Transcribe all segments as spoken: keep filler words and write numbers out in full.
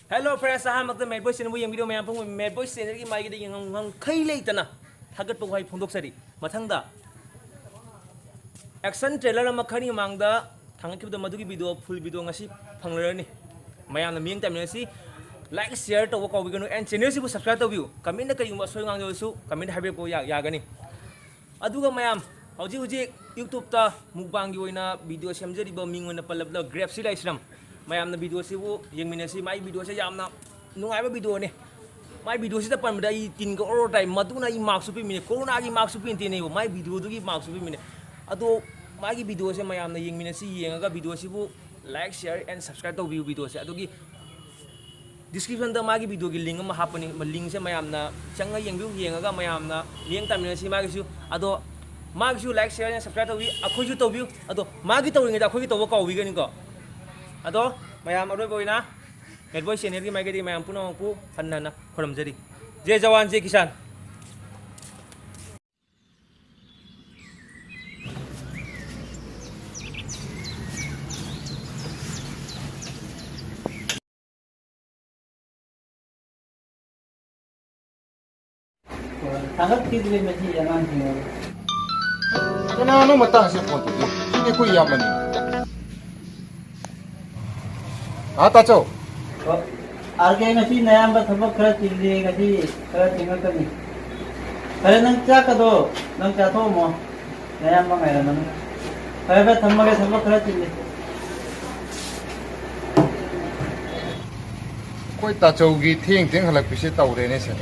Hello friends, ꯑꯍꯥꯟꯕꯗ ꯃꯦꯠ ꯕꯣꯏ ꯆꯦꯅꯦꯜꯕꯨ ꯌꯦꯡꯕꯤꯔꯤꯕ ꯃꯌꯥꯝ ꯄꯨꯝꯕ ꯃꯦꯠ ꯕꯣꯏ ꯆꯦꯅꯦꯜꯒꯤ ꯃꯥꯏꯀꯩꯗꯒꯤ ꯉꯝ-, ꯉꯝꯈꯩ ꯂꯩꯇꯅ ꯊꯥꯒꯠꯄ ꯋꯥꯍꯩ ꯐꯣꯡꯗꯣꯛꯆꯔꯤ꯫ ꯃꯊꯪꯗ action trailer ꯑꯃ ꯈꯔꯒꯤ ꯃꯃꯥꯡꯗ ꯊꯥꯡꯒꯠꯈꯤꯕꯗꯣ, ꯃꯗꯨꯒꯤ video, full video ꯉꯁꯤ ꯐꯪꯂꯔꯅꯤ꯫ ꯃꯌꯥꯝꯅ ꯃꯤꯠꯌꯦꯡ ꯇꯝꯃꯤꯟꯅꯁꯤ꯫ Like, share ꯇꯧꯕ ꯀꯥꯎꯕꯤꯒꯅꯨ and ꯆꯦꯅꯦꯜꯁꯤꯕꯨ subscribe ꯇꯧꯕꯤꯌꯨ꯫ Comment ꯀꯔꯤꯒꯨꯝꯕ ꯑꯁꯣꯏ ꯉꯥꯡꯖꯔꯁꯨ comment ꯍꯥꯏꯕꯤꯔꯛꯄ ꯌꯥ-, ꯌꯥꯒꯅꯤ꯫ ꯑꯗꯨꯒ ꯃꯌꯥꯝ, ꯍꯧꯖꯤꯛ ꯍꯧꯖꯤꯛ YouTube-ꯇ mukbang-ꯒꯤ ꯑꯣꯏꯅ video ꯁꯦꯝꯖꯔꯤꯕ ꯃꯤꯡ ꯑꯣꯏꯅ ꯄꯜꯂꯕꯗ ꯒ꯭ꯔꯦꯞꯁꯤ ꯂꯥꯏꯁ꯭ꯔꯝ꯫ ꯃꯌꯥꯝꯅ video-ꯁꯤꯕꯨ ꯌꯦꯡꯃꯤꯟꯅꯁꯤ꯫ ꯃꯥꯒꯤ video-ꯁꯦ ꯌꯥꯝꯅ ꯅꯨꯡꯉꯥꯏꯕ video-ꯅꯦ꯫ ꯃꯥꯒꯤ video-ꯁꯤꯗ ꯄꯟꯕꯗ ꯑꯩ ꯇꯤꯟꯒ ꯑꯣꯔꯣ ꯇꯥꯏ꯫ ꯃꯗꯨꯅ ꯑꯩ mask ꯎꯞꯄꯤꯃꯤꯅꯦ, ꯀꯣꯔꯣꯅꯥꯒꯤ mask ꯎꯞꯄꯤꯅꯦꯕ, ꯃꯥꯒꯤ video-ꯗꯨꯒꯤ mask ꯎꯞꯄꯤꯃꯤꯅꯦ꯫ ꯑꯗꯣ ꯃꯥꯒꯤ video-ꯁꯦ ꯃꯌꯥꯝꯅ ꯌꯦꯡꯃꯤꯟꯅꯁꯤ꯫ ꯌꯦꯡꯉꯒ video-ꯁꯤꯕꯨ like, share and subscribe ꯇꯧꯕꯤꯌꯨ꯫ Video-ꯁꯦ ꯑꯗꯨꯒꯤ description-ꯗ ꯃꯥꯒꯤ video-ꯒꯤ link ꯑꯃ ꯍꯥꯞꯄꯅꯤ꯫ Link-ꯁꯦ ꯃꯌꯥꯝꯅ ꯆꯪꯉ ꯌꯦꯡꯕꯤꯌꯨ꯫ ꯌꯦꯡꯉꯒ ꯃꯌꯥꯝꯅ ꯃꯤꯠꯌꯦꯡ ꯇꯥꯃꯤꯟꯅꯁꯤ ꯃꯥꯒꯤꯁꯨ꯫ ꯑꯗꯣ ꯃꯥꯒꯤꯁꯨ like, share and subscribe ꯇꯧꯕꯤ, ꯑꯩꯈꯣꯏꯁꯨ ꯇꯧꯕꯤꯌꯨ꯫ ꯑꯗꯣ ꯃꯥꯒꯤ ꯇꯧꯔꯤꯉꯩꯗ ꯑꯩꯈꯣꯏꯒꯤ ꯇꯧꯕ ꯀꯥꯎꯕꯤꯒꯅꯤꯀꯣ꯫ ꯑꯗꯣ ꯃꯌꯥꯝ, ꯑꯔꯣꯏꯕ ꯑꯣꯏꯅ ꯃꯦꯠ ꯕꯣꯏ ꯆꯦꯅꯦꯜꯒꯤ ꯃꯥꯏꯀꯩꯗꯒꯤ ꯃꯌꯥꯝ ꯄꯨꯝꯅꯃꯛꯄꯨ ꯍꯟꯅ ꯍꯟꯅ ꯈꯨꯔꯨꯝꯖꯔꯤ꯫ ꯖꯦ ꯖꯋꯥꯟ, ꯖꯦ ꯀꯤꯁꯥꯟ꯫ ꯊꯥꯒꯠꯈꯤꯗ꯭ꯔꯦ ꯃꯁꯤ ꯑꯉꯥꯡꯁꯤꯡ ꯑꯗꯣ꯫ ꯀꯅꯥꯅꯣ ꯃꯇꯥꯡꯁꯤ ꯐꯣꯟ ꯇꯧꯔꯛꯏ? ꯁꯤꯗꯤ ꯑꯩꯈꯣꯏ ꯏꯌꯥꯝꯕꯅꯤ꯫ ꯍꯥ, ꯇꯥꯆꯧ? ꯑꯣ, ꯑꯥꯔ ꯀꯦ, ꯉꯁꯤ ꯅꯌꯥꯝꯕ ꯊꯕꯛ ꯈꯔ ꯆꯤꯜꯂꯤ, ꯉꯁꯤ ꯈꯔ ꯊꯦꯡꯉꯛꯀꯅꯤ꯫ ꯐꯔꯦ, ꯅꯪ ꯆꯥꯛꯀꯗꯣ ꯅꯪ ꯆꯥꯊꯣꯛꯑꯝꯃꯣ, ꯅꯌꯥꯝꯕ ꯉꯥꯏꯔꯝꯃꯅꯤ꯫ ꯐꯔꯦ, ꯐꯔꯦ, ꯊꯝꯃꯒꯦ, ꯊꯕꯛ ꯈꯔ ꯆꯤꯜꯂꯤ꯫ ꯑꯩꯈꯣꯏ ꯇꯥꯆꯧꯒꯤ ꯊꯦꯡ ꯊꯦꯡ ꯍꯜꯂꯛꯄꯤꯁꯦ ꯇꯧꯔꯦꯅꯦ ꯁꯦ꯫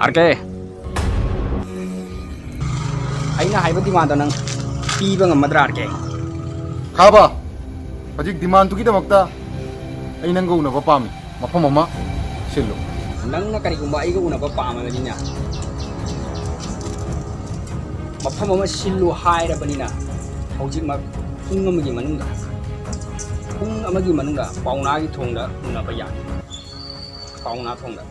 ꯑꯥꯔ ꯀꯦ, ꯑꯩꯅ ꯍꯥꯏꯕ demand-ꯗꯣ ꯅꯪ ꯄꯤꯕ ꯉꯝꯃꯗ꯭ꯔꯥ, ꯑꯥꯔ ꯀꯦ? ꯈꯥꯕ, ꯍꯧꯖꯤꯛ demand-ꯗꯨꯒꯤꯗꯃꯛꯇ ꯑꯩ ꯅꯪꯒ ꯎꯅꯕ ꯄꯥꯝꯃꯤ꯫ ꯃꯐꯝ ꯑꯃ ꯁꯤꯜꯂꯨ꯫ ꯅꯪꯅ ꯀꯔꯤꯒꯨꯝꯕ ꯑꯩꯒ ꯎꯅꯕ ꯄꯥꯝꯃꯕꯅꯤꯅ, ꯋꯥꯐꯝ ꯑꯃ ꯁꯤꯜꯂꯨ ꯍꯥꯏꯔꯕꯅꯤꯅ ꯍꯧꯖꯤꯛꯃꯛ ꯄꯨꯡ ꯑꯃꯒꯤ ꯃꯅꯨꯡꯗ, ꯄꯨꯡ ꯑꯃꯒꯤ ꯃꯅꯨꯡꯗ ꯄꯥꯎꯅꯥꯒꯤ ꯊꯣꯡꯗ ꯎꯅꯕ ꯌꯥꯏ꯫ ꯄꯥꯎꯅꯥ ꯊꯣꯡꯗ꯫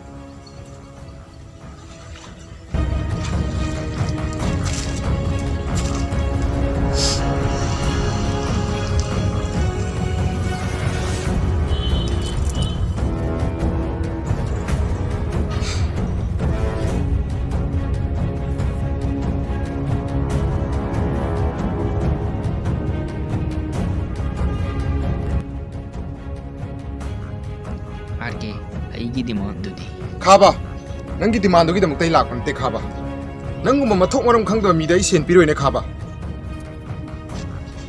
ꯑꯥꯔ ꯀꯦ, ꯑꯩꯒꯤ ꯗꯤꯃꯥꯟꯗꯨꯗꯤ? ꯈꯥꯕ, ꯅꯪꯒꯤ ꯗꯤꯃꯥꯟꯗꯨꯒꯤꯗꯃꯛꯇ ꯑꯩ ꯂꯥꯛꯄ ꯅꯠꯇꯦ, ꯈꯥꯕ꯫ ꯅꯪꯒꯨꯝꯕ ꯃꯊꯣꯡ ꯃꯔꯝ ꯈꯪꯗꯕ ꯃꯤꯗ ꯑꯩ ꯁꯦꯟ ꯄꯤꯔꯣꯏꯅꯦ, ꯈꯥꯕ꯫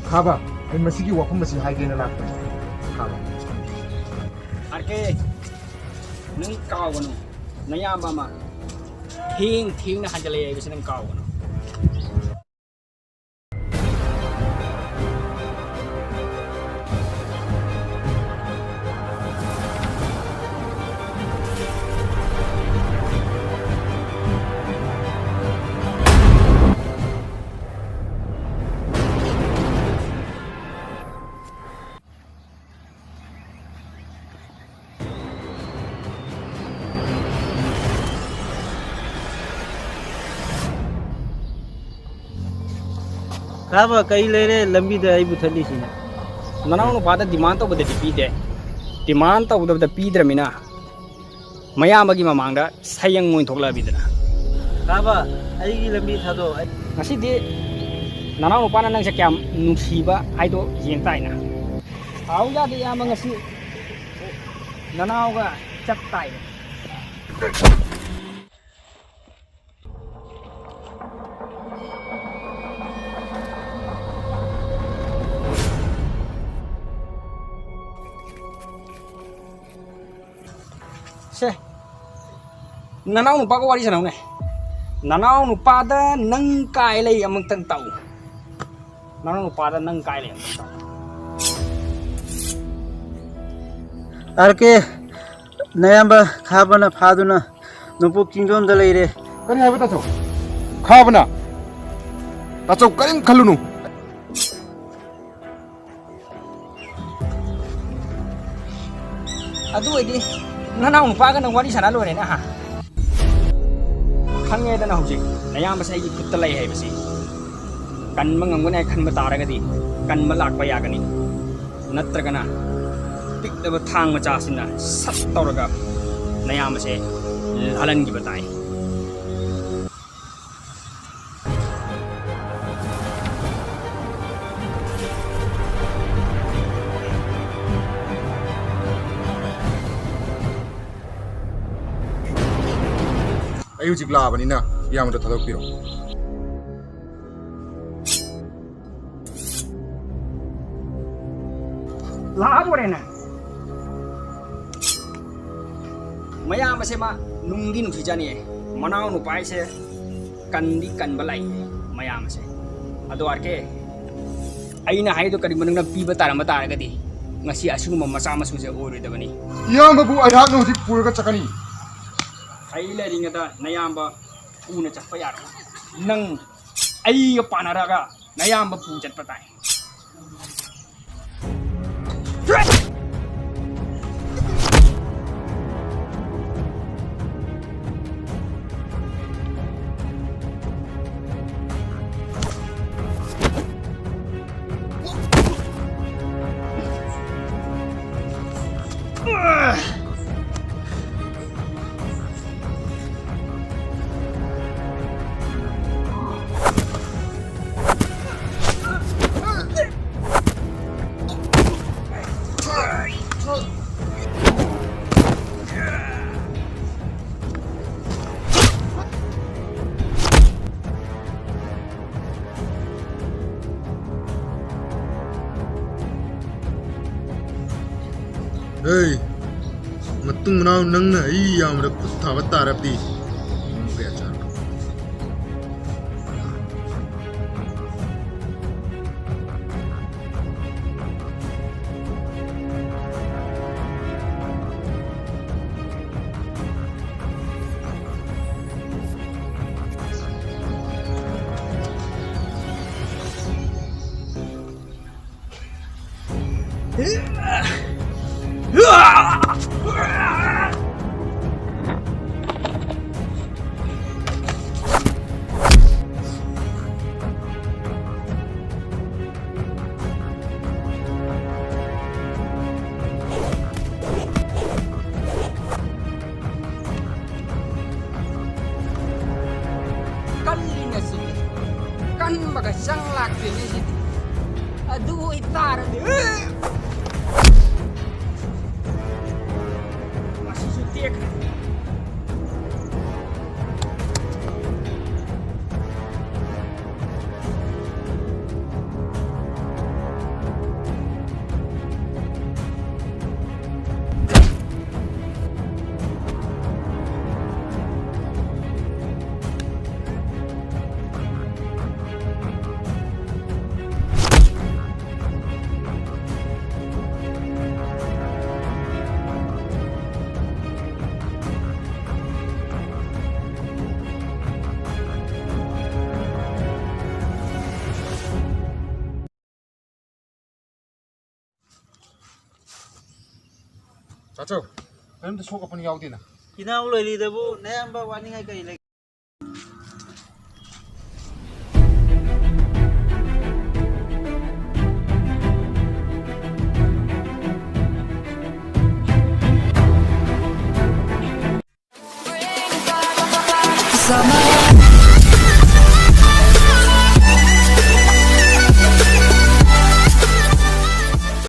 ꯈꯥꯕ, ꯑꯩ ꯃꯁꯤꯒꯤ ꯋꯥꯐꯝ ꯑꯁꯤ ꯍꯥꯏꯒꯦꯅ ꯂꯥꯛꯄꯅꯤ, ꯈꯥꯕ꯫ ꯑꯥꯔ ꯀꯦ, ꯅꯪ ꯀꯥꯎꯒꯅꯨ, ꯅꯌꯥꯝꯕ ꯑꯃ ꯊꯦꯡ ꯊꯦꯡꯅ ꯍꯟꯖꯤꯜꯂꯛꯑꯦ ꯍꯥꯏꯕꯁꯤ ꯅꯪ ꯀꯥꯎꯒꯅꯨ꯫ ꯈꯥꯕ, ꯀꯩ ꯂꯩꯔꯦ ꯂꯝꯕꯤꯗ ꯑꯩꯕꯨ ꯊꯠꯂꯤꯁꯤꯅ? ꯅꯅꯥꯎ ꯅꯨꯄꯥꯗ ꯗꯤꯃꯥꯟ ꯇꯧꯕꯗꯗꯤ ꯄꯤꯗꯦ꯫ ꯗꯤꯃꯥꯟ ꯇꯧꯗꯕꯗ ꯄꯤꯗ꯭ꯔꯃꯤꯅ ꯃꯌꯥꯝꯕꯒꯤ ꯃꯃꯥꯡꯗ ꯁꯌꯪ ꯑꯣꯏꯅ ꯊꯣꯛꯂꯛꯑꯕꯤꯗꯅ꯫ ꯈꯥꯕ, ꯑꯩꯒꯤ ꯂꯝꯕꯤ ꯊꯥꯗꯣꯛ꯫ ꯑꯩ ꯉꯁꯤꯗꯤ ꯅꯅꯥꯎ ꯅꯨꯄꯥꯅ ꯅꯪꯁꯦ ꯀꯌꯥꯝ ꯅꯨꯡꯁꯤꯕ ꯍꯥꯏꯗꯣ ꯌꯦꯡ ꯇꯥꯏꯅ꯫ ꯁꯥꯎ ꯌꯥꯗꯦ ꯏꯌꯥꯝꯕ, ꯉꯁꯤ ꯅꯅꯥꯎꯒ ꯆꯠ ꯇꯥꯏꯅꯦ꯫ ꯁꯦ, ꯅꯅꯥꯎ ꯅꯨꯄꯥꯒ ꯋꯥꯔꯤ ꯁꯥꯟꯅꯧꯅꯦ꯫ ꯅꯅꯥꯎ ꯅꯨꯄꯥꯗ ꯅꯪ ꯀꯥꯏ ꯂꯩ ꯑꯃꯨꯛꯇꯪ ꯇꯥꯛꯎ꯫ ꯅꯅꯥꯎ ꯅꯨꯄꯥꯗ ꯅꯪ ꯀꯥꯏ ꯂꯩ ꯑꯃꯨꯛꯇꯪ ꯇꯥꯛꯎ꯫ ꯑꯥꯔ ꯀꯦ, ꯅꯌꯥꯝꯕ ꯈꯥꯕꯅ ꯐꯥꯗꯨꯅ ꯅꯣꯡꯄꯣꯛ ꯆꯤꯡꯗꯣꯟꯗ ꯂꯩꯔꯦ꯫ ꯀꯔꯤ ꯍꯥꯏꯕ ꯇꯥꯆꯧ? ꯈꯥꯕꯅ? ꯇꯥꯆꯧ, ꯀꯔꯤꯝ ꯈꯜꯂꯨꯅꯨ꯫ ꯑꯗꯨ ꯑꯣꯏꯗꯤ ꯅꯅꯥꯎ ꯅꯨꯄꯥꯒ ꯅꯪ ꯋꯥꯔꯤ ꯁꯥꯟꯅ ꯂꯣꯏꯔꯦꯅꯦ, ꯑꯍꯥ꯫ ꯈꯪꯉꯦꯗꯅ ꯍꯧꯖꯤꯛ ꯅꯌꯥꯝꯕꯁꯦ ꯑꯩꯒꯤ ꯈꯨꯠꯇ ꯂꯩ ꯍꯥꯏꯕꯁꯤ꯫ ꯀꯟꯕ ꯉꯝꯒꯅꯤ ꯍꯥꯏ ꯈꯟꯕ ꯇꯥꯔꯒꯗꯤ ꯀꯟꯕ ꯂꯥꯛꯄ ꯌꯥꯒꯅꯤ, ꯅꯠꯇ꯭ꯔꯒꯅ ꯄꯤꯛꯂꯕ ꯊꯥꯡ ꯃꯆꯥꯁꯤꯅ ꯁꯠ ꯇꯧꯔꯒ ꯅꯌꯥꯝꯕꯁꯦ ꯂꯥꯜꯍꯟꯈꯤꯕ ꯇꯥꯏ꯫ ꯑꯩ ꯍꯧꯖꯤꯛ ꯂꯥꯛꯑꯕꯅꯤꯅ ꯏꯌꯥꯝꯕꯗ ꯊꯥꯗꯣꯛꯄꯤꯔꯣ꯫ ꯂꯥꯛꯑꯕꯣꯔꯦꯅꯦ꯫ ꯃꯌꯥꯝ ꯑꯁꯦ ꯃꯥ ꯅꯨꯡꯗꯤ ꯅꯨꯡꯁꯤꯖꯥꯅꯤꯌꯦ꯫ ꯃꯅꯥꯎ ꯅꯨꯄꯥ ꯍꯥꯏꯁꯦ ꯀꯟꯗꯤ ꯀꯟꯕ ꯂꯥꯛꯏ ꯃꯌꯥꯝ ꯑꯁꯦ꯫ ꯑꯗꯣ ꯑꯥꯔ ꯀꯦ, ꯑꯩꯅ ꯍꯥꯏꯗꯣ ꯀꯔꯤꯒꯨꯝꯕ ꯅꯪꯅ ꯄꯤꯕ ꯇꯥꯔꯝꯕ ꯇꯥꯔꯒꯗꯤ ꯉꯁꯤ ꯑꯁꯤꯒꯨꯝꯕ ꯃꯆꯥ ꯃꯁꯨꯁꯦ ꯑꯣꯏꯔꯣꯏꯗꯕꯅꯤ꯫ ꯏꯌꯥꯝꯕꯕꯨ ꯑꯩꯍꯥꯛꯅ ꯍꯧꯖꯤꯛ ꯄꯨꯔꯒ ꯆꯠꯀꯅꯤ꯫ ꯑꯩ ꯂꯩꯔꯤꯉꯩꯗ ꯅꯌꯥꯝꯕ ꯄꯨꯅ ꯆꯠꯄ ꯌꯥꯔꯣꯏ꯫ ꯅꯪ ꯑꯩꯒ ꯄꯥꯅꯔꯒ ꯅꯌꯥꯝꯕ ꯄꯨ ꯆꯠꯄ ꯇꯥꯏ꯫ ꯍꯦ, ꯃꯇꯨꯡ ꯃꯅꯥꯎ ꯅꯪꯅ ꯑꯩ ꯌꯥꯝꯕꯗ ꯈꯨꯠ ꯊꯥꯕ ꯇꯥꯔꯕꯗꯤ ꯅꯪ ꯀꯌꯥ ꯆꯥꯔꯣꯏ? ꯈꯟꯕꯒ ꯆꯪ ꯂꯥꯛꯇꯦꯅꯦ ꯁꯤꯗꯤ꯫ ꯑꯗꯨ ꯑꯣꯏꯇꯥꯔꯗꯤ, ꯃꯁꯤꯁꯨ ꯇꯦꯛꯈ꯭ꯔꯦ꯫ ꯆꯥꯆꯧ, ꯀꯔꯤꯝꯇ ꯁꯣꯛꯄ ꯌꯥꯎꯗꯦꯅ꯫ ꯏꯅꯥꯎ ꯂꯣꯏꯔꯤꯗꯕꯨ ꯅꯌꯥꯝꯕ ꯋꯥꯅꯤꯡꯉꯥꯏ ꯀꯔꯤ ꯂꯩ?